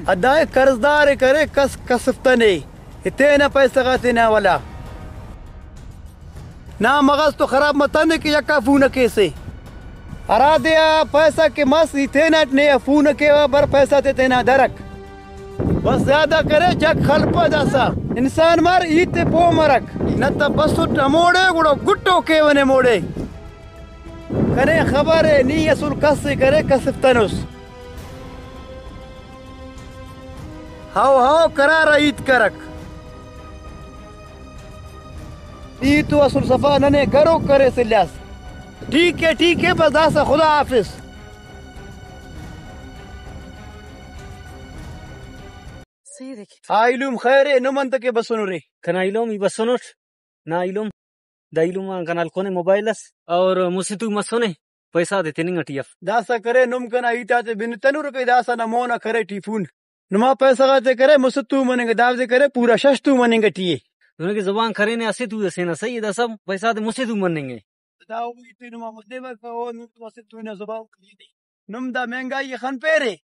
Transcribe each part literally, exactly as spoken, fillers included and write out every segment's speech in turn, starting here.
ادا ءِ قرضدار ءِ کرے، کس کسفتنے، ای تینا پیسہ غا تینا ولا۔ نا مغز تو خراب متنے کہ یکا فون ءِ کیسے۔ ہرادے آ پیسہ کہ مس، ای تیناٹ نے آ فون ءِ کیوہ، بر پیسہ تے تینا درک۔ بس زیادہ کرے، جک خلپہ داسا۔ انسان مر، ای تے پو مرک۔ نہ تہ بسٹ ہموڑے، گڑا گٹو کیونے موڑے۔ کنے خبر ءِ، نی اسل کس ءِ کرے کسفتنس۔ ہاؤ ہاؤ، قرار ءِ ہیت کرک۔ ای تو اسل صفا ننے گروک کریس الیاس۔ ٹھیک ہے، ٹھیک ہے، بس داسا خدا حافظ۔ آ ایلم خیر ءِ، نم انت کہ بسنرے؟ کنا ایلم ای بسنٹ۔ نا ایلم، دا ایلم آن کنا ہلکونے موبائل اس، اور مسہ تو مسنے، پیسہ غاتے تننگ ٹی اف۔ داسا کرے، نم کنا ہیت آتے بنتنر کہ داسا نا مون آ کرے ٹی فون۔ نما پیسہ غاتے کرے مسہ تو مننگ، دادے کرے پورا شش تو مننگ ٹی ءِ۔ دہنکہ زبان کرینے اسہ تو اسے نا، صحیح ءِ، داسا پیسہ غاتے مسہ تو مننگ ءِ۔ دا او ہیت نما مدیوہ کہ او نم تو اسہ تو نا زبان کرینے۔ نم دا مہنگائی ءِ خن پیرے۔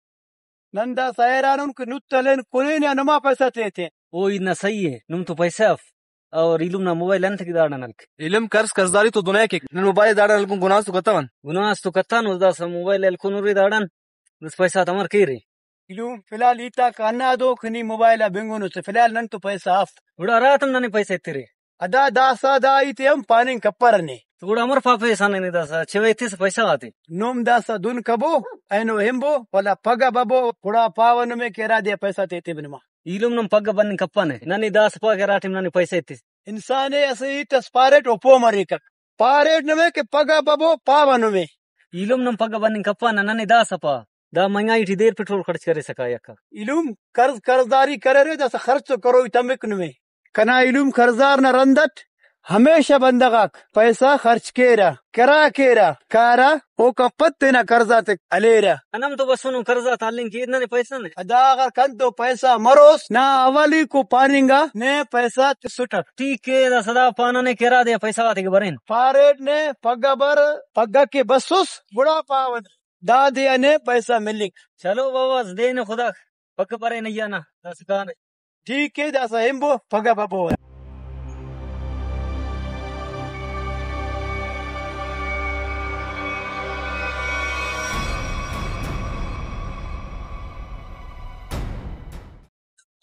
نن داسا حیران ان کہ نت ہلین کنے نا نما پیسہ تے ایتے۔ او ہیت نا صحیح ءِ، نم تو پیسہ اف اور ایلم نا موبائل انت کہ داڑان ہلک؟ ایلم قرض قرضداری تو دنیا کہ نن موبائل داڑان ہلکن گناہ اس تو کتون۔ گناہ اس تو کتون، داسا موبائل ہلکونرے داڑان، بس پیسہ غاتے امر کیرے؟ ایلم فی الحال ہیت آک ہندا دو کہ نی موبائل آ بنگنس، فی الحال نن تو پیسہ اف۔ گڑا ہراتم ننے پیسہ ایترے؟ ادا داسا دا ہیت ءِ ہم پاننگ کپرہ نے۔ تو گڑا امر پاپیسہ ننے داسا چوہ ایتسہ پیسہ غاتے؟ نم داسا دن کبو، اینو ہنبو، ولدا پگہ ببو، گڑا پاوہ نمے کہ ہرادے آ پیسہ تے ایتیبہ نما۔ ایلم نم پگہ بننگ کپنہ، ننے داسا پا کہ ہراٹائم ننے پیسہ ایتس۔ انسان ءِ اسہ ہیت اس پاریٹ او پہہ مریکک۔ پاریٹ نمے کہ پگہ ببو پاوہ نمے۔ ایلم نم پگہ بننگ کپنہ، ننے داسا پا۔ دا مہنگائی ٹی دیر پٹرول خڑچ کریسہ کائکہ۔ ایلم قرض قرضداری کریرے، داسا خرچ تو کروئی تمک نمے۔ کنا ایلم قرضدار نا رند اٹ ہمیشہ بندغ آک پیسہ خرچ کیرہ، کرا کیرہ، کارہ، اوکان پد تینا قرض آتے ہلیرہ۔ نم تو بسنن قرض آتا ہلنگ کہ ننے پیسہ نے۔ ادا اگر کنتو پیسہ مروس، نا اولیکو پاننگا نے پیسہ تسٹک۔ ٹھیک ءِ، داسا دا پانہ نے کہ ہرادے آ پیسہ غاتے کہ برین۔ پاریٹ نے پگہ بر، پگہ کہ بسس گڑا پاوہ۔ دادے آ نے پیسہ ملک۔ چلو بابا، دین خدا، پگہ برے نیا نا، داسہ کانے۔ ٹھیک ءِ، داسہ ہنبو، پگہ ببو۔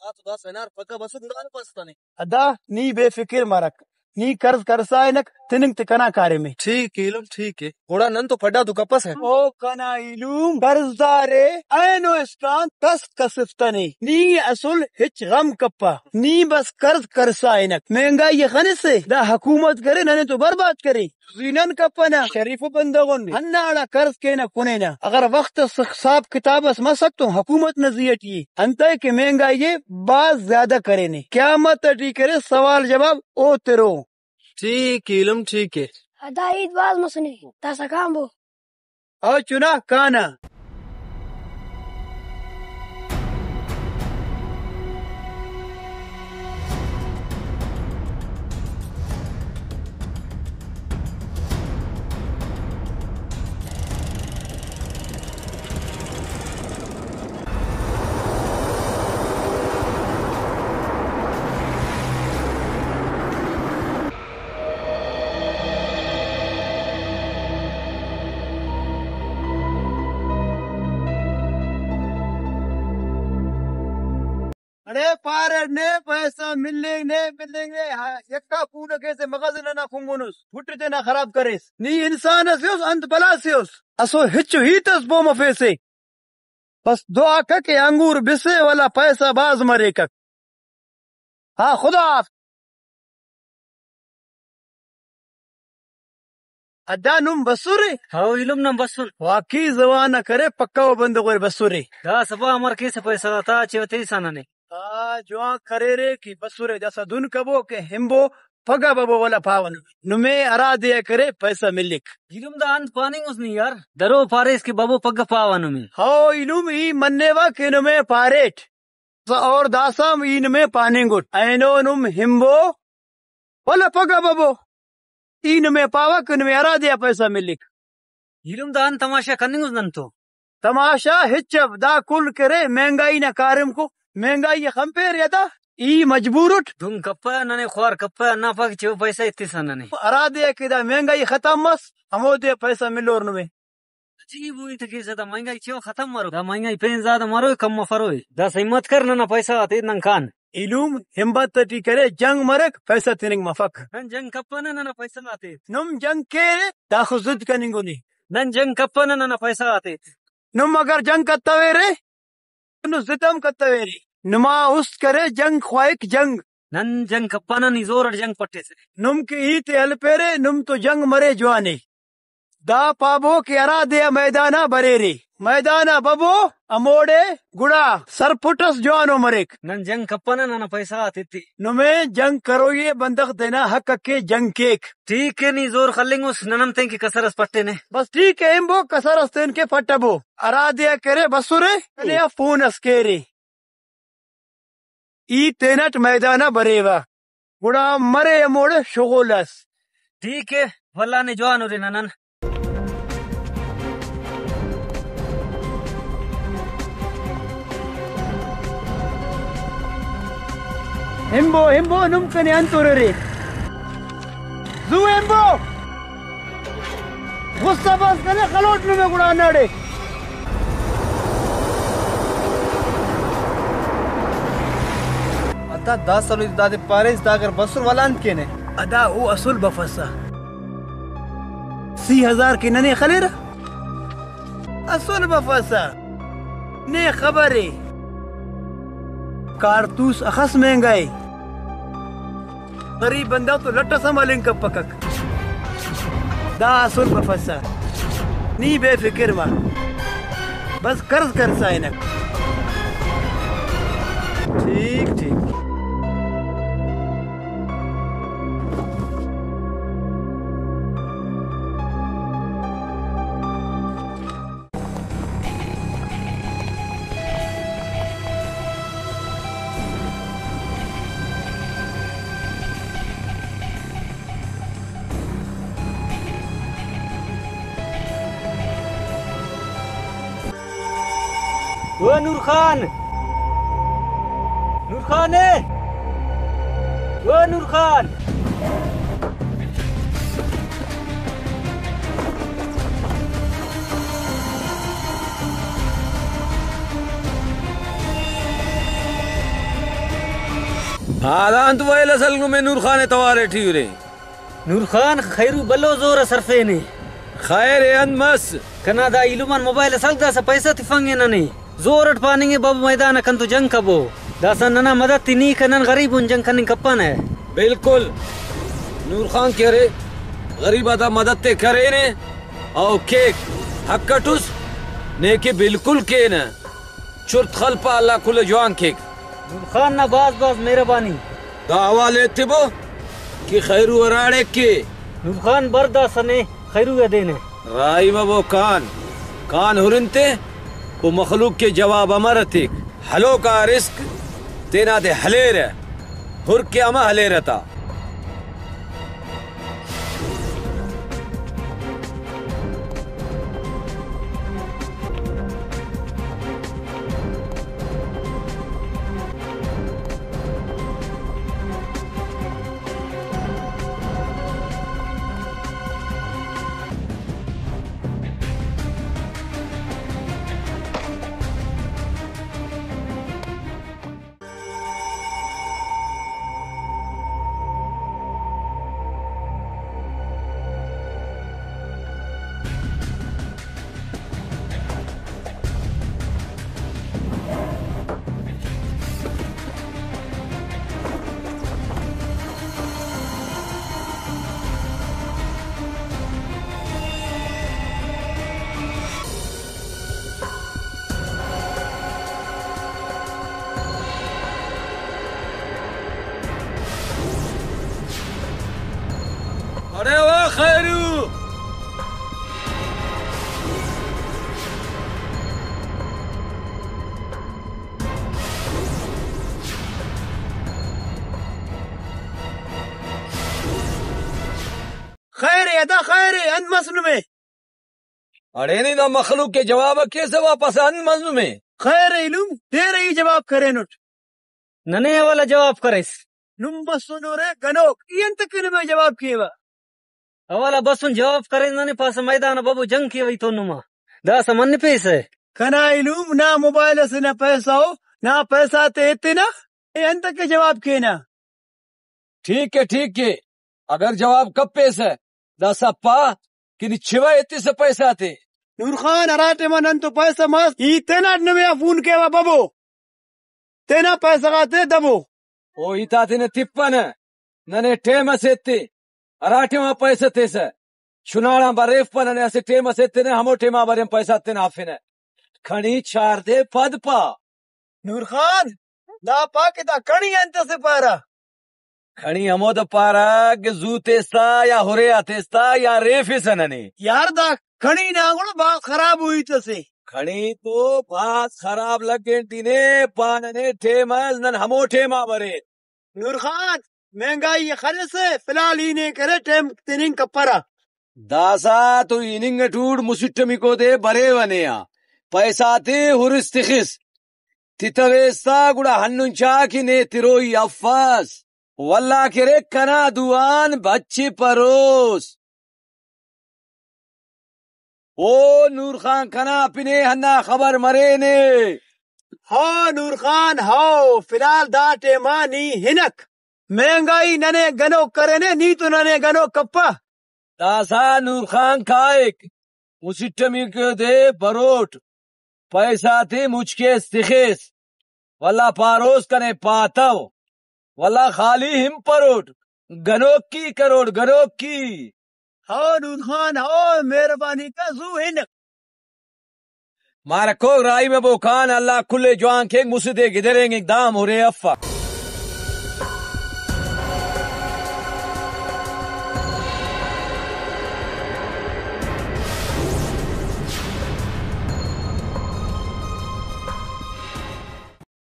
آ تو داسہ ہنار پگہ بسٹ، گڑا پاس تانے۔ ادا نی بے فکر مرک۔ نی قرض کرسا ہنک، تننگ تے کنا کاریم ءِ۔ ٹھیک ءِ ایلم، ٹھیک ءِ۔ گڑا نن تو پڈا تو کپسہ۔ او کنا ایلم، قرضدار ءِ اینو اسکان کس کسفتنے۔ نی اسل ہچ غم کپہ۔ نی بس قرض کرسا ہنک۔ مہنگائی ءِ خنسہ، دا حکومت کرے ننے تو برباد کرے۔ زی نن کپنہ، شریف بندغ ان۔ ہنداڑا قرض کینہ کنینہ۔ اگر وخت اس حساب کتاب اس مسک تو حکومت نا زی ٹی ءِ۔ انتئے کہ مہنگائی ءِ بھاز زیادہ کرینے۔ قیامت ٹی کرے سوال جواب او ترو۔ ٹھیک ءِ ایلم، ٹھیک ءِ۔ ادا ہیت بھاز مسنے، داسہ کانبو۔ او چنا کانہ۔ اڑے پارہ نے پیسہ ملنگ نے، ملنگ نے، ہا، یکا فون کیسے مغز ننا کنگنس، پٹ تینا خراب کریس۔ نی انسان اسے اس، انت بلا سے اس، اسو ہچو ہیت اس پو مفیسے۔ بس دعا کر کہ انگور بسے ولا پیسہ باز مریکک۔ ہا خدا حافظ۔ ادا نم بسرے؟ ہاؤ ایلم نم بسن۔ واقعی زبان ءِ کرے پکا او بندغ ءِ بسرے۔ دا سبا امر کیسہ پیسہ غاتا چوہ تیسا ننے۔ آ جوان کریرے کہ بسرے، داسا دن کبو کہ ہنبو، پگہ ببو ولا پاون۔ نمے ہرا دے آ کرے پیسہ ملک۔ ایلم دا انت پاننگس نی یار؟ درو پاریس کہ ببو پگہ پاوہ نمے۔ ہاؤ ایلم ای منیوہ کہ نمے پاریٹ۔ اور داسہ ہم ای نمے پاننگٹ، اینو نم ہنبو ولدا پگہ ببو۔ ای نمے پاوہ کہ نمے ہرادے آ پیسہ ملک۔ ایلم دا انت تماشا کننگس نن تو؟ تماشا ہچ اف، دا کل کرے مہنگائی نا کاریم کو۔ مہنگائی ء خنپیرے ادا، ای مجبور اٹ۔ دن کپہ ننے خوار کپہ، ہندا پاک چو پیسہ ایتسہ ننے۔ ہرادے کہ دا مہنگائی ختم مس، ہمودے پیسہ ملور نمے۔ عجیب، وہی تو کیسہ، دا مہنگائی چو ختم مرو، دا مہنگائی پین زیادہ مرو، کم مفروئے۔ داسہ ہمت کر، ننا پیسہ غاتے نن کان۔ ایلم ہمت ٹی کرے، جنگ مرک، پیسہ تننگ مفک۔ نن جنگ کپنہ، ننا پیسہ غاتے۔ نم جنگ کیرے، داخس ضد کننگنے۔ نن جنگ کپنہ، ننا پیسہ غاتے۔ نم اگر جنگ کتویرے، نو ضد ہم کتویرے۔ نما است کرے، جنگ خواہک، جنگ۔ نن جنگ کپنہ، نی زور اٹ جنگ پٹیسہ۔ نم کہ ہیت ء ہلپیرے، نم تو جنگ مرے جوانے۔ دا پابو کہ ہرا دے آ میدان آ بریرے، میدان آ ببو، ہموڑے گڑا سرپٹ اس جوانو مریک۔ نن جنگ کپنہ، ننا پیسہ غاتے ایتے۔ نمے جنگ کروئی ء، بندغ تینا حق اکے جنگ کیک۔ ٹھیک ء، نی زور خلنگس، نن ہم تینکہ کسر اس پٹینے۔ بس ٹھیک ء، ہنبو کسر اس تینکہ پٹبو۔ ہرا دے آ کرے بسرے، کنے آ فون اس کیرے۔ ای تینٹ میدان آ بریوہ، گڑا مرے ہموڑے شغل اس۔ ٹھیک ء، ولدانے جوان ہرنہ نن۔ ہنبو، ہنبو، نم کنے انت ہررے؟ زو ہنبو۔ غصہ بس کنے، خلوٹ نمے گڑا ہنداڑے۔ ادا دا سلو دادے پاریس، دا اگر بسر ولدا انت کینہ؟ ادا او اسل بفسہ۔ سی ہزار کہ ننے خلیرہ؟ اسل بفسہ۔ نے خبر ء؟ کارتوس اخس مہنگا ء۔ غریب بندغ تو لٹ اس ہم ہلنگ کپکک۔ دا اسل بفسہ۔ نی بے فکر مہ۔ بس قرض کرسا ہنک۔ ٹھیک، ٹھیک۔ او نور خان! نور خان اے! او نور خان! حالانت ویل اس ہلک نمے نور خان ءِ توار ٹی ہُرے۔ نور خان، خیرو بھلو زور اس ہرفینے۔ خیر ءِ، انت مس؟ کنا دا ایلم آن موبائل اس ہلک، داسہ پیسہ تفنگے ننے۔ زور اٹ پاننگے بابو میدان آ کنتو جنگ کبو۔ داسہ ننا مدد تے نی کن، نن غریب ان، جنگ کننگ کپنہ۔ بالکل۔ نور خان کہ ارے، غریب آتا مدد تے کرینے، او کیک۔ حق اٹ اس، نے کہ بالکل کینہ۔ چرت خلپہ، اللہ کل ءِ جوان کیک۔ نور خان نا بھاز بھاز مہربانی۔ دا حوال ءِ ایتبو کہ خیرو ہراڑے کے۔ نور خان بر داسہ نے خیرو ءِ دینے۔ راہی ببو کان، کان ہرن تے او مخلوق کے جواب امر اتیک۔ ہلوک آ رزق تینا دے ہلیرہ، ہر کے امہ ہلیرہ تا۔ اڑے او خیرو! خیر ءِ ادا، خیر ءِ، انت مس نمے؟ اڑے نی دا مخلوق ءِ جواب ءِ کیسہ واپس آن منظوم ءِ۔ خیر ایلم، دیر ای جواب کرینٹ۔ ننے اولا جواب کریس۔ نم بسنورے گنوک، ای انت کہ نمے جواب کیوہ؟ اولا بسن جواب کرین، ننے پاسہ میدان آ ببو جنگ کیوہ ای تو نما۔ داسہ منپیسہ۔ کنا ایلم نا موبائل اسے نا پیسہ او، نا پیسہ تے ایتنہ، ای انت کہ جواب کینہ؟ ٹھیک ءِ، ٹھیک ءِ، اگر جواب کپیسہ، داسہ پا کہ نی چوہ ایتسہ پیسہ تے۔ نور خان، ہرا ٹائما نن تو پیسہ مس، ای تیناٹ نمے آ فون کیوہ ببو، تینا پیسہ غاتے دبو۔ او ہیت آتے نہ تپنہ، ننے ٹائم اس ایتے، ہرا ٹائما پیسہ تیسہ، چناڑان بریفپہ، ننے اسہ ٹائم اس ایتنہ، ہمو ٹائما برین پیسہ تینا ہرفنہ۔ کھنی چار دے پد پا۔ نور خان، دا پا کہ دا کھنی انت اسے پارہ؟ کھنی ہمودے پارہ کہ زو تیسہ یا ہرے آ تیسہ یا ریفسہ ننے۔ یار، دا کھنی نا گڑا بھاز خراب ہیت اسے۔ کھنی تو بھاز خراب لگینٹ ای نے، پا ننے ٹائم اس، نن ہمو ٹائما برین۔ نور خان، مہنگائی ءِ خنسہ، فی الحال ای نے کرے ٹائم تننگ کپرہ۔ داسہ تو ہننگ اٹ اٹ مسٹمیکو دے بریوہ نے آ، پیسہ تے ہرس تخس، تتویس تا گڑا ہندن چا کہ نے تروئی افس، ولدا کرے کنا دو آن بچپروس۔ او نور خان، کنا پن ءِ ہندا خبر مرینے۔ ہاں نور خان، ہاؤ، فی الحال دا ٹائما نی ہنک۔ مہنگائی ننے گنوک کرینے، نی تو ننے گنوک کپہ۔ داسہ نور خان کائک، مسٹمیکو دے بروٹ، پیسہ تے مچ کیس تخیس، ولدا پاروس کنے پاتو، ولدا خالی ہنپروٹ، گنوکی کروٹ، گنوکی۔ ہو نور خان، ہو، مہربانی کا زو ہنک۔ مارکو راہی مبو خان، اللہ کل ءِ جوان کیک، مسہ دے گدرینگک دام ہرے افک۔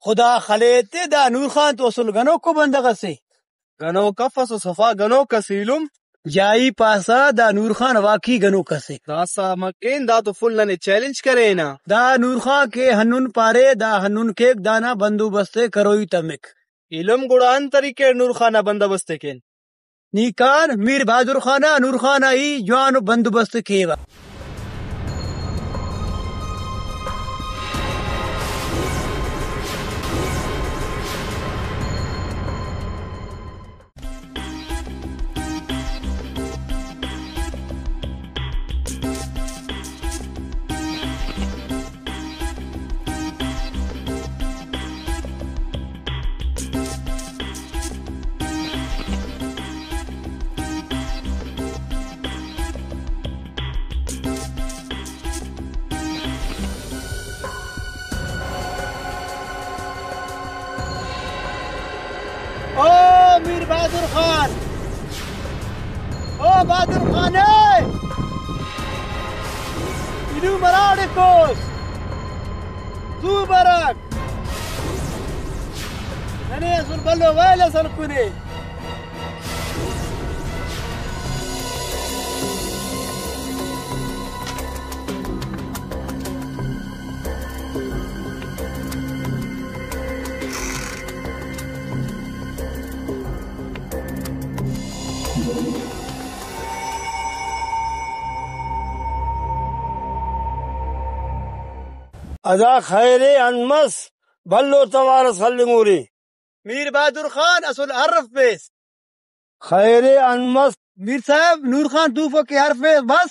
خدا خلیتے، دا نور خان تو اصل گنوکو بندغ اسے۔ گنوک افس و صفا گنوک اس ایلم۔ جائی پاسہ دا نور خان واقعی گنوک اسے۔ داسہ مکین، دا تو فل ننے چیلنج کرینہ۔ دا نور خان کہ ہندن پارے، دا ہندن کیک، دانا بندوبست ءِ کروئی تمک۔ ایلم گڑا انت طریقہ اٹ نور خان نا بندوبست ءِ کین؟ نی کان میر بہادر خان آ، نور خان آ ای جوانو بندوبست کیوہ۔ او میر بہادر خان، او بہادر خان اے! اینو مراڑکوس، زو برک۔ ننے اسل بھلو ویل اس ہلکنے۔ ادا خیر ءِ انت مس، بھلو توار اس خلنگورے۔ میر بہادر خان اسل ہرفیس۔ خیر ءِ انت مس۔ میر صاحب، نور خان توفک کہ ہرفیس بس،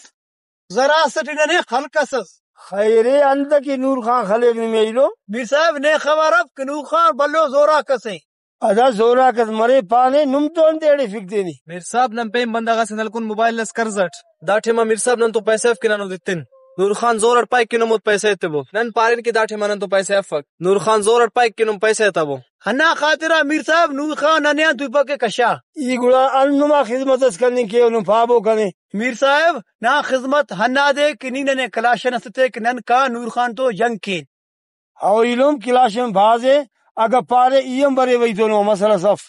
زرا اسٹ ننے خلکسس۔ خیر ءِ انت کہ نور خان خلیک نمے ایلو؟ میر صاحب، نے خبر اف کہ نور خان بھلو زوراک اسے۔ ادا زوراک اس مرے پانے، نم تو انت ایڑے فک تینے؟ میر صاحب، نن پین بندغ اسے نلکن موبائل اس قرض اٹ۔ دا ٹائما میر صاحب نن تو پیسہ اف کہ نن او دتن۔ نور خان زور اٹ پائک کہ نم اوت پیسہ ایتبو۔ نن پارین کہ دا ٹائما نن تو پیسہ افک۔ نور خان زور اٹ پائک کہ نم پیسہ ایتبو۔ ہندا خاطرا میر صاحب نور خان ننے آن توپک ءِ کشا۔ ای گڑا انت نما خذمت اس کننگ کیو، نم پابو کنے۔ میر صاحب نا خذمت ہندادے کہ نی ننے کلاشن اس تیک، نن کان نور خان تو جنگ کین۔ او ایلم کلاشن بھاز ءِ، اگہ پارے ای ہم بریوہ ای تو نما مسئلہ اس اف۔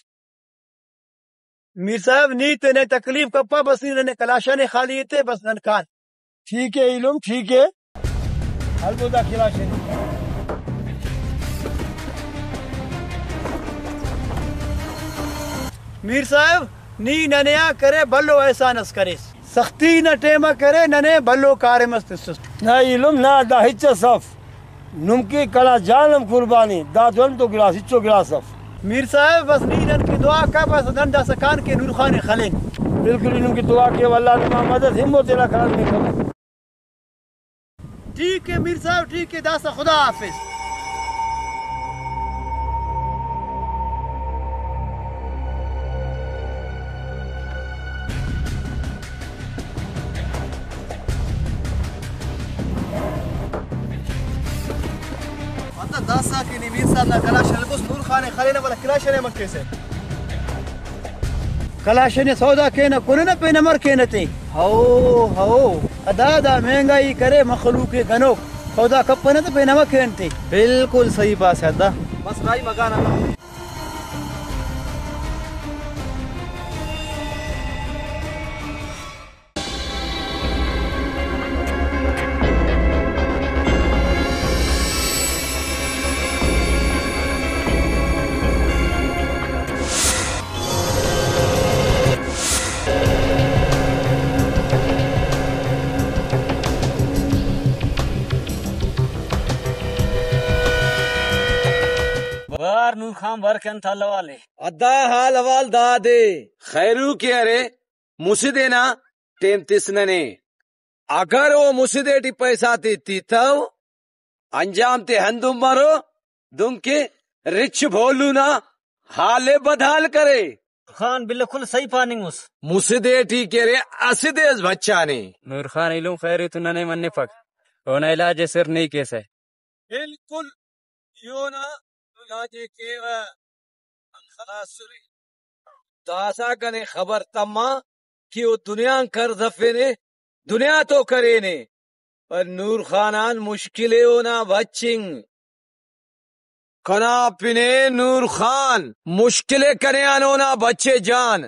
میر صاحب نی تینے تکلیف کپہ، بس نی ننے کلاشن ءِ خالی ایتے، بس نن کان۔ ٹھیک ہے ایلم، ٹھیک ہے۔ البودہ کلاشن۔ میر صاحب، نی ننے آ کرے بھلو احسان اس کریس۔ سختی نا ٹائم آ کرے ننے بھلو کاریم اس تسس۔ نہ ایلم، نہ، دا ہچ اس اف۔ نم کہ کنا جان ہم قربانی، دا دن تو گڑاس، ہچو گڑاس اف۔ میر صاحب، بس نی نن کہ دعا کپ، بس نن داسہ کان کہ نور خان ءِ خلین۔ بالکل، نم کہ دعا کیو، اللہ نما مدد، ہمو تینا کان نے کبو۔ ٹھیک ہے میر صاحب، ٹھیک ہے، داسہ خدا حافظ۔ مطلب داسہ کہ نی میر صاحب نا کلاشن ہلکس، نور خان ءِ خلینہ، ولدا کلاشن ءِ امر کیسہ؟ کلاشن ءِ سودا کینہ، کننہ پین امر کینہ تے۔ ہو، ہو۔ ادا، دا مہنگائی کرے مخلوق ءِ گنوک۔ سودا کپنہ تے پین امر کین تے۔ بالکل صحیح پاسہ دا۔ بس راہی مکان اللہ۔ بار نور خان، بر کہ انت حال حوال ءِ؟ ادا حال حوال دادے۔ خیروک ءِ ارے، مسہ دے نا ٹائم تس ننے۔ اگر او مسہ دے ٹی پیسہ تے تتو، انجام تے ہندن مرو، دنکہ رچھ بھولو نا حال ءِ بدحال کرے۔ خان بالکل صحیح پاننگ اس۔ مسہ دے ٹی کہ ارے، اسہ دے اس بچانے۔ نور خان ایلم خیر ءِ تو ننے منپک، اونا علاج ءِ سر نی کیسہ۔ بالکل، ایہن علاج ءِ کیوہ۔ خلاص سری۔ داسہ کنے خبر تما کہ او دنیا آن قرض ہرفینے، دنیا تو کرینے، پر نور خان آن مشکل ءِ اونا بچنگ۔ کنا پن ءِ نور خان، مشکل ءِ کنے آن اونا بچے جان۔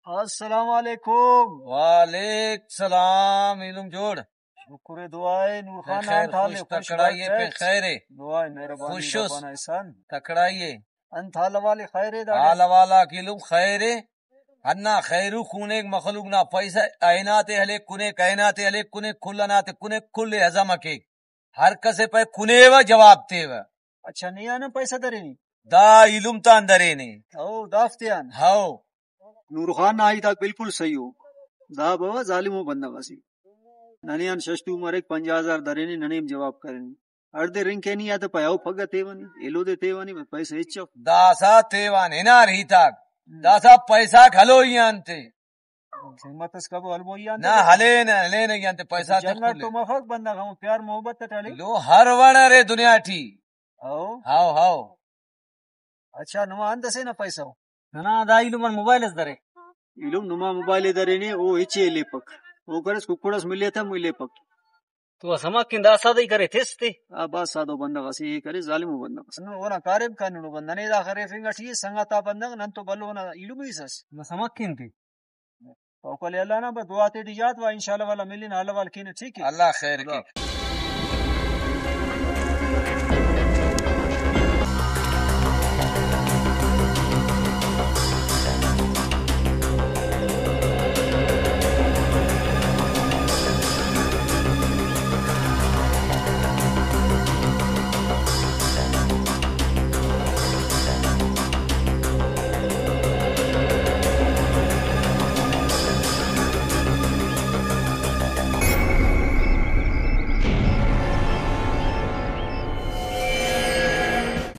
السلام علیکم۔ وعلیک سلام، ایلم جوڑ؟ شکر ءِ، دعا ءِ، نور خان، خیر، انت حال ءِ؟ خوش، خوش، تکڑائی ءِ، پین خیر ءِ؟ دعا ءِ، مہربانی، خوش اس؟ ربانا احسان۔ تکڑائی ءِ؟ انت حال حوال ءِ؟ خیر ءِ داڑے؟ حال حوال آک ایلم خیر ءِ۔ ہندا خیرو خونیک مخلوق نا پیسہ ایناتے ہلیک کنے، کائناتے ہلیک کنے، کل اناتے کنے، کل ءِ ہضم ءِ کیک۔ ہر کس ءِ پائے کنے و جواب تیوہ۔ اچھا، نے آن ہم پیسہ درینے؟ دا ایلم تان درینے۔ او، دافتے آن؟ ہو۔ نور خان نا ہیت آک بالکل صحیح ءُ۔ دا بابا ظالمو بندغ اسے۔ ننے آن شش تو مریک، پنجاہ ہزار درینے، ننے ہم جواب کرینے۔ ہڑدے رنگ کینی آ تہ پائے او پگہ تیوانی، ایلو دے تیوانی، بس پیسہ ہچ اف۔ داسہ تیوان ہنار ہیتاک۔ ہم۔ داسہ پیساک ہلوئی آن تے۔ ہمت اس کبو ہلوئی آن تے۔ نہ، ہلینہ، ہلینہ ای آن تے پیسہ تے جنگ اٹ کل۔ تو مفک بندغ ہمو پیار محبت اٹ ہلے۔ لو ہر وڑ ارے دنیا ٹی۔ ہو۔ ہاو، ہاو۔ اچھا، نما انت اسے نا پیسہ ءُ؟ ننا دا ایلم آن موبائل اس درے۔ ایلم نما موبائل ءِ درینے، او ہچ ءِ الیپک۔ او کریس ککڑ اس ملے تہ ہم الیپک۔ تو اسہ ہماکن دا سادہ ای کرے تس تے۔ آ، بھاز سادہ بندغ اسے، ای کرے ظالمو بندغ اسے۔ نو اونا کاریم کن، نو بندغ ننے دا خریفنگ ٹی ءِ، سنگت آ بندغ، نن تو بھلو نا ایلم ایس اس۔ بس ہماکن تے۔ توکل اللہ نا، بس دعا تیٹی یات وا، انشاءاللہ والا ملین، حال حوال کینہ، ٹھیک ہے؟ اللہ خیر کے۔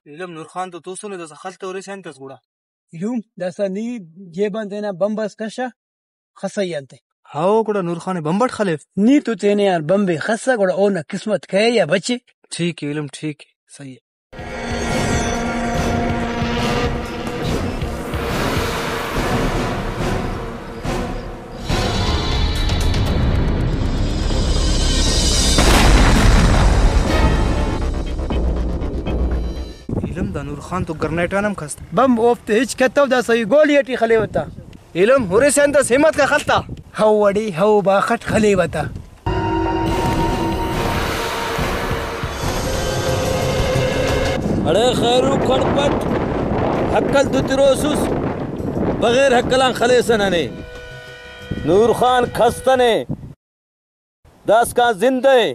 ایلم نور خان تو توسنے، داسہ خل تہ ہُرسہ انت اس گڑا؟ ایلم داسہ نی جیب آن تینا بمب اس کشہ، خسئی انت۔ ہاو، گڑا نور خان ءِ بمب اٹ خلیو۔ نی تو تینے آن بمب ءِ خسہ، گڑا اونا قسمت کہے یا بچے۔ ٹھیک ہے ایلم، ٹھیک ہے، صحیح ہے۔ ایلم دا نور خان تو گرنیٹ آن ہم کس۔ بمب اوفتے ہچ کتو، داسہ ای گولی ٹی خلیو تا۔ ایلم ہُرسہ انت اس، ہمت کر خل تا۔ ہو اڑے ہو باخ اٹ خلیوہ تا۔ اڑے خیرو کھڑ پٹ، ہکل تو تروسس، بغیر ہکل آن خلیسہ ننے۔ نور خان کھستنے، داسکان زندہ ءِ۔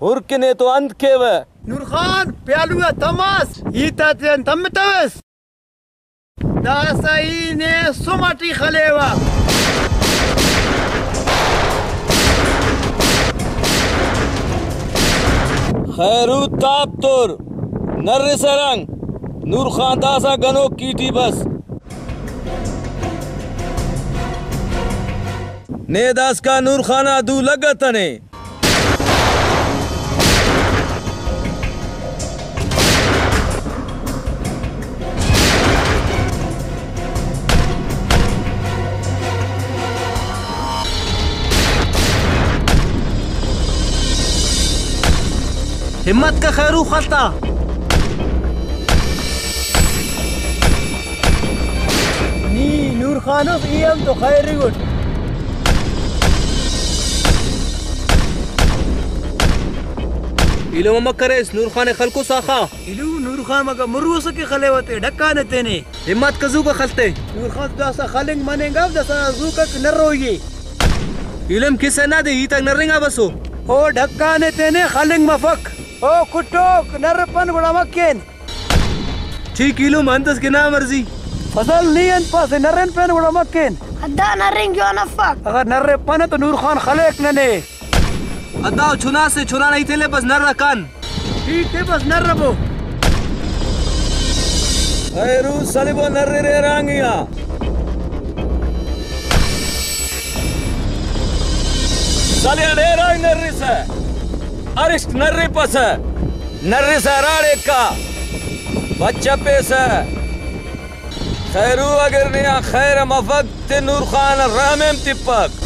ہر کہ نے تو انت کیوہ؟ نور خان، پیالو آ تماس، ہیت آتیان تمتوس۔ داسہ ای نے سم اٹی خلیوہ۔ خیرو تاپ تور، نرسہ رنگ، نور خان داسہ گنوک کیٹی بس۔ نے داسکان نور خان آ دو لگتنے۔ ہمت کہ خیرو خلتا۔ نی نور خان اس، ای ہم تو خیر اٹ۔ ایلم امر کریس، نور خان ءِ خلکوس آخا۔ ایلو نور خان مگہ مرو اسکہ خلیوہ تے، ڈکانے تینے۔ ہمت کہ زوکا خلتے۔ نور خان تو داسا خلنگ مننگ اف، داسا زوکک نروئی ءِ۔ ایلم کسہ نا دے، ہیتاک نرنگا بسو۔ او ڈکانے تینے، خلنگ مفک۔ او کٹوک، نر پن گڑا مکین۔ ٹھیک ایلم، انت اس کہ نا مرضی۔ فضل، نی انت پاسے، نرن پین گڑا مکین۔ ادا نرنگ جوان افک۔ اگر نرے پنہ تو نور خان خلیک ننے۔ ادا او چنا سے، چنا نا ہیت ایلے بس نر کن۔ ٹھیک ہے، بس نر بو۔ خیرو سلبو نر ریرانگیا۔ سلیا ڈیرانگ نرسہ۔ ارشت نرپسہ۔ نرسہ ہراڑے کا۔ بچ اپیسہ۔ خیرو اگر نے آ خیر ہم افک، تے نور خان رحم ہم تپک۔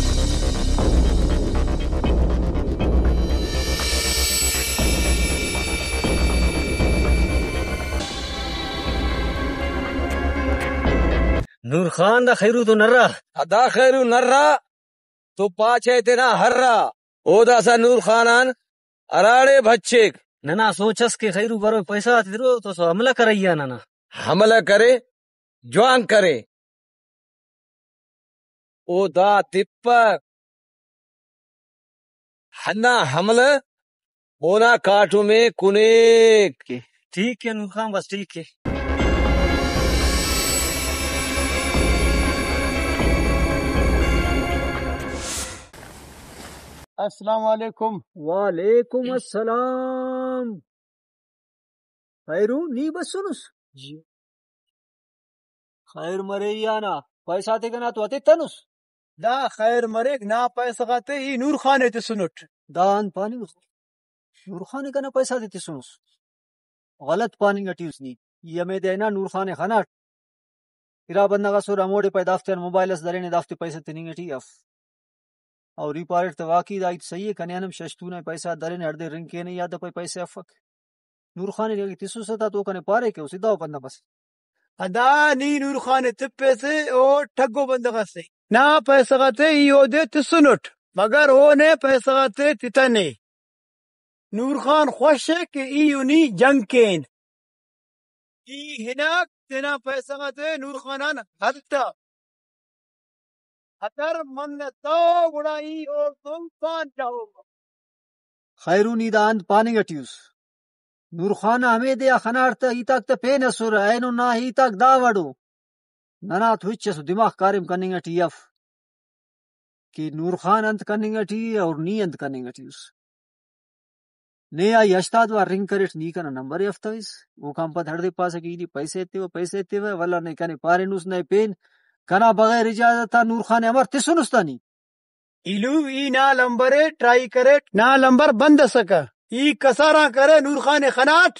نور خان دا خیرو تو نرا۔ دا خیرو نرا تو پاچے تینا ہرا۔ او داسا نور خان آن ہراڑے بھچک۔ ننا سوچ اس کہ خیرو برو پیسہ غاتے ترو تو سو حملہ کرئی آ ننا۔ حملہ کرے، جوان کرے۔ او دا تپک۔ ہندا حملہ اونا کاٹم ءِ کنیک۔ ٹھیک ہے نور خان، بس ٹھیک ہے۔ السلام علیکم۔ وعلیکم السلام۔ خیرو، نی بسنس؟ جی۔ خیر مرے ای آنا، پیسہ تے کنا تو اتتنس؟ دا خیر مریک، نا پیسہ غاتے ای نور خان ءِ تسنٹ۔ دا انت پاننگ اس؟ نور خان ءِ کنا پیسہ تے تسنس؟ غلط پاننگ اٹی اس نی۔ ای ہمیدے ہنا نور خان ءِ خناٹ۔ ارا بندغ ئسر ہموڑے پائے دافتیان موبائل اس درینے، دافتے پیسہ تننگ اٹی اف۔ اور ای پاریٹ تہ واقعی دا ہیت صحیح ءِ، کنے آن ہم شش تون ءِ پیسہ درینے، ہڑدے رنگ کینے یا دا پائے پیسہ افک۔ نور خان ءِ اگہ تسوسہ تا تو کنے پارے کہ او سدھا ءُ بندغ مس۔ ادا نی نور خان ءِ تپیسے، او ٹھگو بندغ اسے۔ نا پیسہ غاتے ای اودے تسنٹ، مگر او نے پیسہ غاتے تتنے۔ نور خان خوش ءِ کہ ای و نی جنگ کین۔ ای ہناک تینا پیسہ غاتے نور خان آن ہلتہ۔ اگر منتو گڑا ای اوڑتون پان جاہو۔ خیرو، نی دا انت پاننگ اٹی اس؟ نور خان ءِ ہمے دے آ خناٹ تہ ہیتاک تہ پین ئسر، اینو نا ہیتاک دا وڑ ءُ۔ ننا تو ہچ ئسو دماغ کاریم کننگ اٹی اف کہ نور خان انت کننگ اٹی اور نی انت کننگ اٹی اس۔ نے آئی ہشتاد وار رنگ کریٹ، نی کنا نمبر ءِ اف تویس، اوکان پد ہڑدے پاسہ کہ ای نی پیسہ ایتیوہ، پیسہ ایتیوہ، ولدا نے کنے پارینس نئے پین کنا بغیر اجازت آ نور خان ءِ امر تسنس تا نی؟ ایلو ای نا لمبر ءِ ٹرائی کریٹ، نا لمبر بند ئسکہ۔ ای کسر آن کرے نور خان ءِ خناٹ،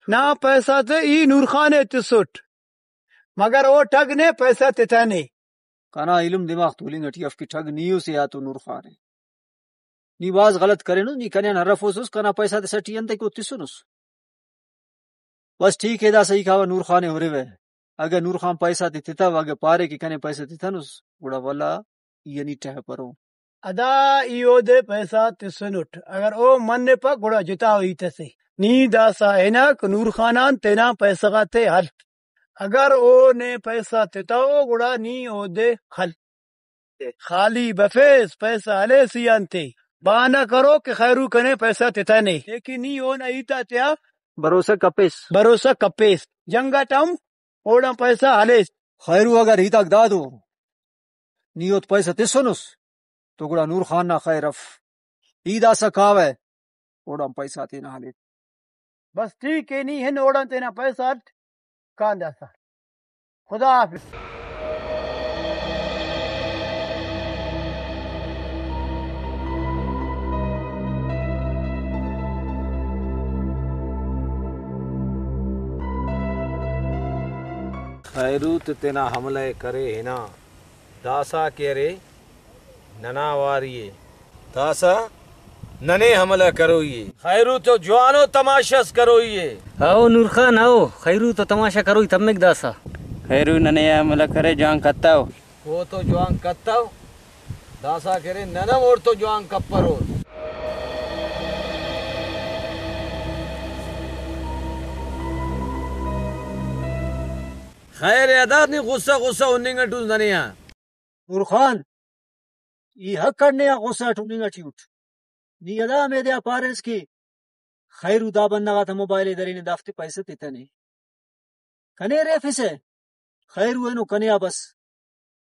نا پیسہ تے ای نور خان ءِ تسٹ، مگر او ٹھگ نے پیسہ تتنے۔ کنا ایلم دماغ تولنگ اٹی اف کہ ٹھگ نی اسے آ تو نور خان ءِ۔ نی بھاز غلط کرینس، نی کنے آن ہرفوسس، کنا پیسہ تے سٹی انتئے کہ او تسنس۔ بس ٹھیک ہے، داسہ ای کاوہ نور خان ءِ ہُرِوہ۔ اگہ نور خان پیسہ تے تتو، اگہ پارے کہ کنے پیسہ تتنس، گڑا ولدا ای نی ٹہپرو۔ ادا ای اودے پیسہ تسنٹ، اگر او منپک گڑا جتا ءُ ہیت اسے۔ نی داسہ ہنک نور خان آن تینا پیسہ غاتے ہل۔ اگر او نے پیسہ تتو گڑا نی اودے ہل۔ خالی بفیس، پیسہ ہلیس ای آن تے۔ بہانہ کرو کہ خیرو کنے پیسہ تتنے، لیکن نی اونا ہیت آتیا بھروسہ کپیس۔ بھروسہ کپیس۔ جنگ اٹ ہم اوڑان پیسہ ہلیس۔ خیرو اگر ہیت آک دادو، نی اوت پیسہ تسنس تو گڑا نور خان نا خیر اف۔ ای داسہ کاوہ اوڑان پیسہ تینا ہلیٹ۔ بس ٹھیک ہے، نی ہن اوڑان تینا پیسہ اٹ کان داسہ۔ خدا حافظ۔ خیرو تے تینا حملہ ءِ کرے ہنا۔ داسہ کہ ارے ننا واری ءِ۔ داسہ ننے حملہ کروئی ءِ۔ خیرو تو جوانو تماشہ اس کروئی ءِ۔ ہاؤ نور خان، ہاؤ۔ خیرو تو تماشہ کروئی تمک داسہ۔ خیرو ننے حملہ کرے جوان کتو۔ او تو جوان کتو۔ داسہ کہ ارے نن ہم اوڑتون جوان کپرون۔ خیر ءِ ادا نی غصہ غصہ ہننگ اٹ اس ننے آ۔ نور خان، ای حق اٹ نے آ غصہ اٹ ہننگ اٹی اٹ۔ نی ادا ہمیدے آ پاریس کہ خیرو دا بندغ آتا موبائل ءِ درینے، دافتے پیسہ تتنے۔ کنے ریفسہ، خیرو اینو کنے آ بس۔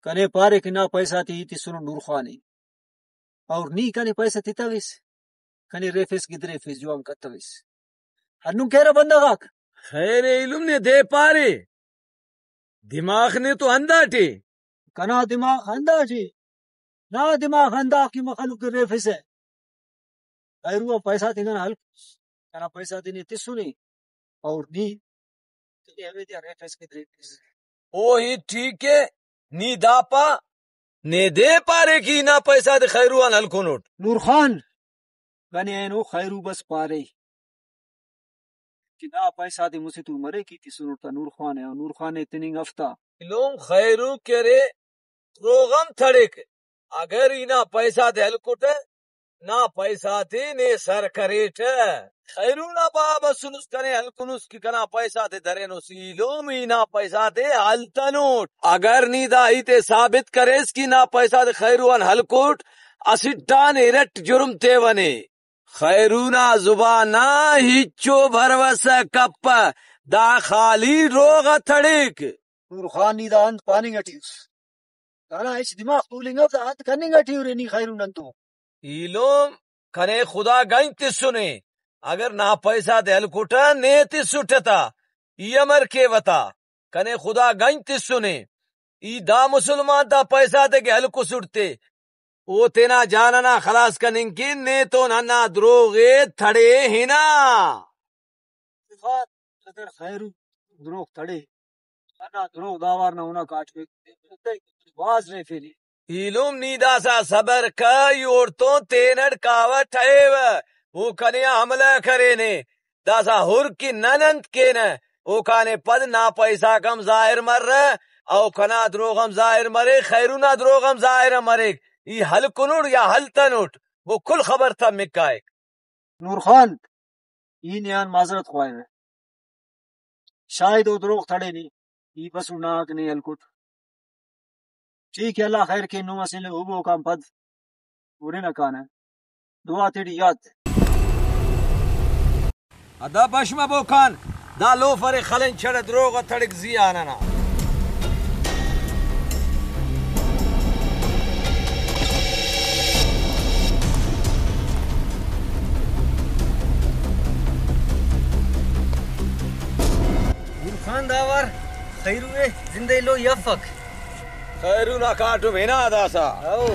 کنے پارے کہ نا پیسہ تے ای تسنو نور خان ءِ۔ اور نی کنے پیسہ تتویس، کنے ریفس گدریفس جوان کتویس۔ ہندن کیرہ بندغ آک۔ خیر ءِ ایلم نے دے پارے۔ دماغ نے تو ہنداٹے۔ کنا دماغ ہنداٹے۔ نا دماغ ہندا کہ مخلوق ءِ ریفسہ۔ خیرو آ پیسہ تے کنا ہلکس، کنا پیسہ تے نے تسنے اور نی تے ہمیدے آ ریفس کہ ریفس۔ او ہیت ٹھیک ءِ، نی دا پا، نے دے پارے کہ ای نا پیسہ تے خیرو آن ہلکنوٹ۔ نور خان، کنے اینو خیرو بس پارے کہ نا پیسہ تے مسہ تو مرے کہ تسنٹ تا نور خان ءِ، نور خان ءِ تننگ اف تا۔ ایلم خیرو کہ ارے دروغ ہم تھڑک، اگر ای نا پیسہ تے ہلکٹہ، نا پیسہ تے نے سر کریٹہ۔ خیرو نا بہا بسنس کنے ہلکنس کہ کنا پیسہ تے درینس، ایلم ای نا پیسہ تے ہلتنوٹ۔ اگر نی دا ہیت ءِ ثابت کریس کہ نا پیسہ تے خیرو آن ہلکوٹ، اسٹ آن ارٹ جرم تیونے۔ خیرو نا زبان آ ہچو بھروسہ کپہ، دا خالی دروغ ءِ تھڑک۔ نور خان، نی دا انت پاننگ اٹی اس؟ دانا ہچ دماغ تولنگ اف، دا انت کننگ اٹی ارے نی خیرو ننتون؟ ایلم کنے خدا گنج تسنے، اگر نا پیسہ تے ہلکٹہ نے تسٹہ تا، ای امر کیوہ تا؟ کنے خدا گنج تسنے، ای دا مسلمان تا پیسہ تے کہ ہلکسٹ تے، او تینا جان ئنا خلاص کننگ کن نے تون ہندا دروغ ءِ تھڑے ہنا۔ خان، اگر خیرو دروغ تھڑے، ہندا دروغ دا وار نا اونا کاٹوے بھاز ریفینے۔ ایلم نی داسہ صبر کیوہ، ای اوڑتون تینٹ کاوہ ٹہیوہ، او کنے آ حملہ کرینے۔ داسہ ہر کہ نن انت کینہ، اوکان پد نا پیسہ غاک ہم ظاہر مرہ، او کنا دروغ ہم ظاہر مریک، خیرو نا دروغ ہم ظاہر مریک۔ ای ہلکنوٹ یا ہلتنوٹ، او کل خبر تمک کائک۔ نور خان، ای نے آن معذرت خواہوہ۔ شاید او دروغ تھڑینے، ای بس نا حق نے ہلکٹ۔ ٹھیک ہے، اللہ خیر کے، نم اسہ لوبو کان پد ہرنہ کانہ۔ دعا تیٹی یات۔ ادا بش مبو کان، دا لوفر ءِ خلنچڑ ءِ دروغ ءِ تڑک زیان ئنا۔ نور خان دا وار خیرو ءِ زندہ ایلو ای افک۔ خیرو نا کاٹم ہنا داسہ۔ او۔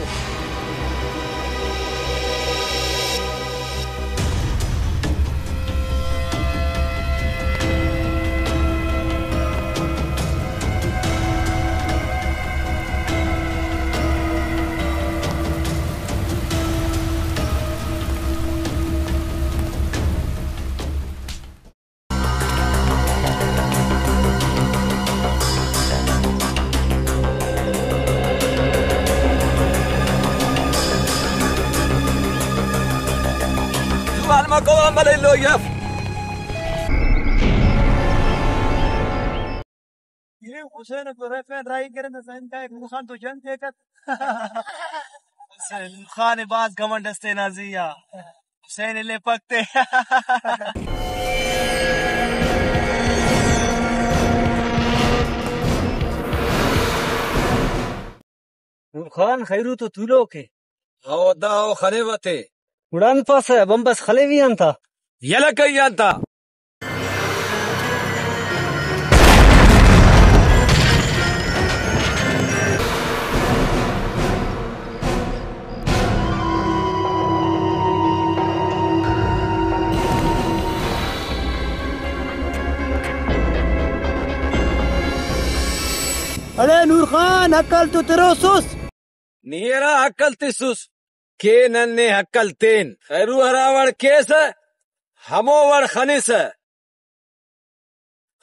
قوام علیہ لوئی اف۔ یہ حسین کو ریفین رائی کرن سین کا ایک خان تو جنگ دے کر۔ حسین خان باز گمنڈ استے نازی آ۔ حسین لے پک تے۔ نور خان، خیرو تو تولوک ءِ۔ او دا او خلیوہ تے۔ گڑا انت پاسہ، بمبس خلیوی آن تا۔ یلہ کئی آن تا۔ اڑے نور خان، عقل تو تروسس۔ نی ہرا عقل تسس کہ نن نے عقل تین۔ خیرو ہرا وڑ کیسہ، ہمو وڑ خنسہ۔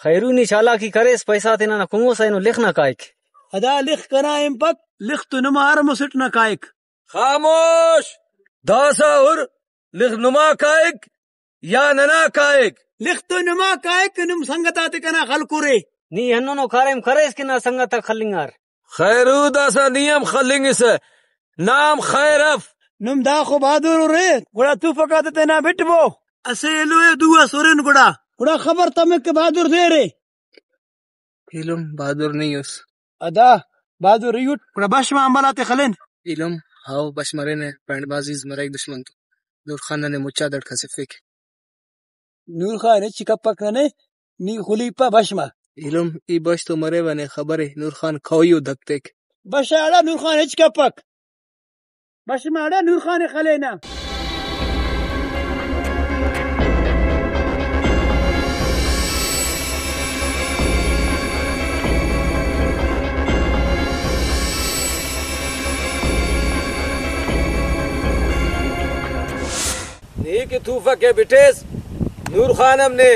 خیرو نی چالاکی کریس، پیسہ تینا نا کموس اینو لخ نا کائک۔ ادا لخ کنا ہنپک، لخ تو نما ہر مسٹ نا کائک۔ خاموش! داسہ ہر لخ نما کائک یا ننا کائک؟ لخ تو نما کائک، نم سنگت آتے کنا خلکرے۔ نی ہندنو کاریم کریس کہ نا سنگت آک خلنگار۔ خیرو داسہ نی ہم خلنگسہ، نام خیر اف۔ نم داخو بہادر ارے، گڑا توفک آتے تینا بٹبو۔ اسہ ایلو ءِ دو اس ہرن گڑا۔ گڑا خبر تمک کہ بہادر دیر ءِ۔ ایلم بہادر نی اس۔ ادا بہادر ای اٹ۔ گڑا بش ما عمل آتے خلین۔ ایلم ہاو بش مرینے، پینٹ بازیز مریک دشمن تو۔ نور خان ننے مچا دڑکا سفک۔ نور خان ہچ کپک ننے، نی خلیپہ بش ما۔ ایلم ای بش تو مریوہ نے خبرے، نور خان کھوئی و دتک۔ بش اڑا نور خان ہچ کپک۔ بش ما اڑا نور خان ءِ خلینہ۔ نے کہ توفک ءِ بٹیس، نور خان ہم نے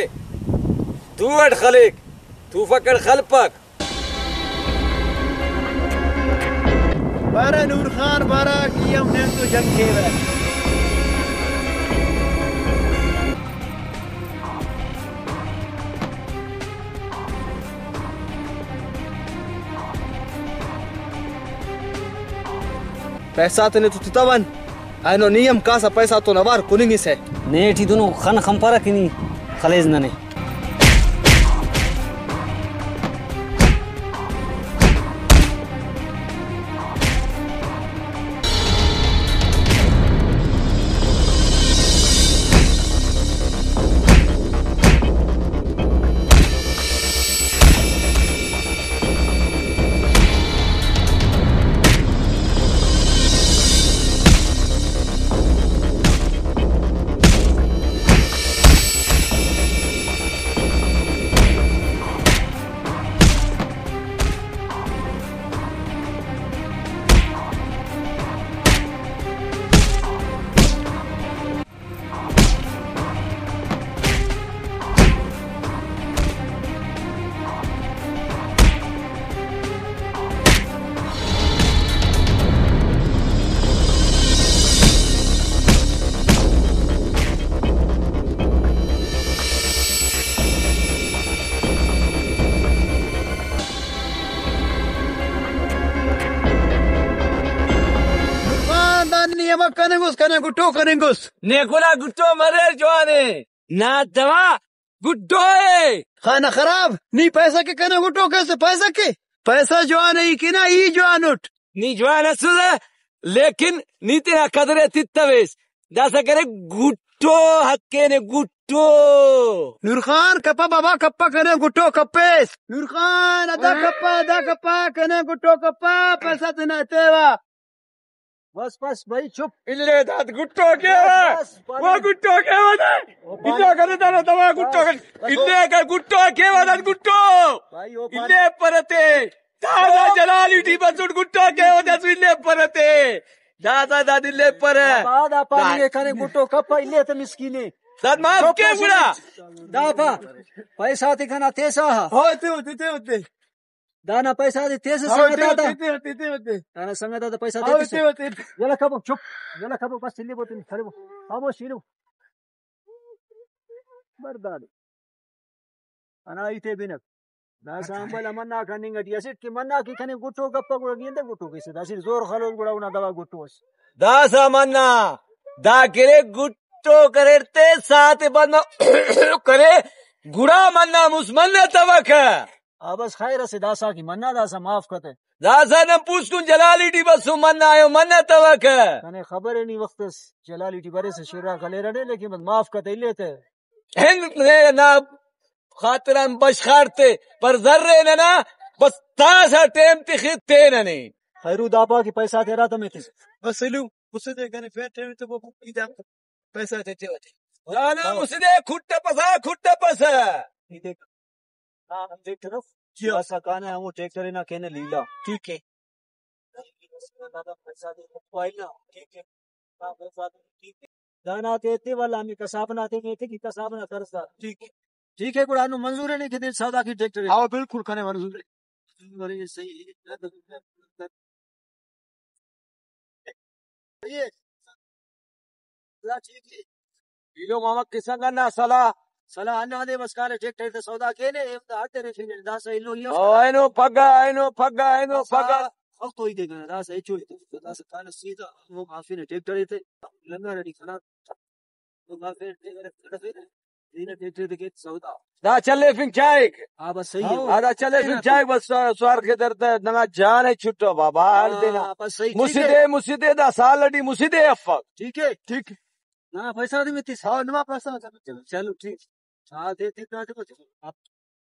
دو اٹ خلیک، توفک اٹ خلپک۔ بارہ نور خان، بارہ، ای ہم نن تو جنگ کیوہ۔ پیسہ تینے تو تتون۔ اینو نی ہم کاسہ پیسہ تون اوار کننگسہ۔ نے ٹی دنو خن خنپرہ کہ نی خلیس ننے۔ نورخان، دا نی امر کننگس، کنے گٹو کننگس۔ نے گڑا گٹو مریر جوان ءِ۔ نا دوا گڈو ءِ۔ خانہ خراب، نی پیسہ کے کنے گٹو کیسہ، پیسہ کے؟ پیسہ جوان ءِ، ای کنا ای جوان اٹ۔ نی جوان اسوسہ، لیکن نی تینا قدر ءِ تتویس۔ داسہ کرے گٹو حق کینے گٹو۔ نورخان کپہ بابا کپہ، کنے گٹو کپیس۔ نورخان ادا کپہ، ادا کپہ، کنے گٹو کپہ، پیسہ تینا ایتیوہ۔ بس بس بھائی چپ۔ الے داد گٹو کیوہ۔ بس، بس، بھائی۔ وہ گٹو کیوہ دے۔ او بھائی۔ الے کرے دانا دوا گٹو کیوہ۔ بس، بس۔ الے کر گٹو کیوہ داد گٹو۔ بھائی، او بھائی۔ الے پرتے۔ دادا جلالی ٹی بسٹ گٹو کیوہ دے، الے پرتے۔ دادا داد الے پر۔ بابا، دا پانی داد۔ کنے گٹو کپہ، الے تے مسکینے۔ داد معاف کے گڑا۔ دا پا۔ پیسہ تے کنا تیسا ہا۔ ہو، تے، تے، تے، تے۔ دانا پیسہ دے تیسہ ہاں، سنگت آتا۔ تے، تے، تے، تے، تے۔ دانا سنگت آتا پیسہ ہاں، دے تیسہ۔ تے، تے۔ یلا کبو، چپ۔ یلا کبو، بس چلی بو تین، کھڑے بو۔ خاموش، شیرو۔ مردانے۔ انا ہیتے بنک۔ داسہ امبل آ منا کننگ ٹی اسٹ کہ منا کہ کنے گٹو گپہ گڑا نی انتئے گٹو کیسہ؟ داسہ زور خلوس گڑا اونا دوا گٹو اس۔ داسہ منا دا کرے گٹو کریر تے ساعت بند کرے گڑا منا مس منتوکہ۔ آ بس خیر اسے داسہ کہ منا داسہ معاف کتہ۔ داسہ نن پوسکن جلالی ٹی بسن منا ایہن منتوکہ۔ کنے خبر ء نی وخت اس جلالی ٹی بریسہ شراک ہلیرہ نے، لیکن بس معاف کتہ الیتہ۔ ہند نے نا خاطران بشخار تے پر زر ء ننا بس تاسہ ٹائم تخے تے ننے۔ خیرو داپا کہ پیسہ تے ہراتم ایتس۔ بس ایلو، اسہ دے کنے فیئر ٹائم تے وہ پیدا پیسہ تے تے وتے۔ دانا ہاں۔ مسہ دے کھٹپسہ، کھٹپسہ۔ ای دیکھ۔ ہاں، ہم دیکھ طرف۔ جی ہاں۔ ایسا کانا ہے، وہ ٹریکٹر نا کہنے لیلا۔ ٹھیک ہے۔ دانا تے ایتے والا ہمیں کساب نا تے ایتے کہ کساب نا قرض دا۔ ٹھیک ہے۔ ٹھیک ہے، گڑا انو منظور ہے نہیں کہ دے سودا کی ٹریکٹر ہے۔ ہاں، بالکل کنے منظور ہے۔ منظور ہے، صحیح ہے۔ صحیح ہے۔ اللہ ٹھیک ہے۔ ایلو ماما کسنگ انا سلاح۔ سلاح انا دے بس کارے ٹریکٹر تے سودا کینے، اے دا ہٹ ریفنگ دا سا ایلو ہی او اینو پگا، اینو پگا، اینو پگا۔ وقت ہوئی دے گنا، دا سا ہچو ہی دا سا کارے سیدھا، وہ معافی نے ٹریکٹر تے لنگا ریڈی کھڑا۔ تو معافی نے ٹریکٹر تے دین ٹریکٹر تے کے سودا۔ دا چلیفنگ چائک۔ ہاں، بس صحیح ہے۔ ہاں، دا چلیفنگ چائک، بس سوار کے درد ننا جان ہے چھٹو بابا، ہر ہاں، دینا۔ بس صحیح، ٹھیک ہے۔ مسیدے، مسیدے دا سال اڈی مسیدے افک۔ ٹھیک ہے۔ ٹھیک۔ ننا پیسہ دی متس۔ ہاں، نما پیسہ۔ چلو، ٹھیک۔ ہاں، دے، دے، دے، دے، دے۔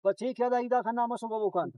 بس ٹھیک ہے، دا ایدا کھنا مسو بابو کان۔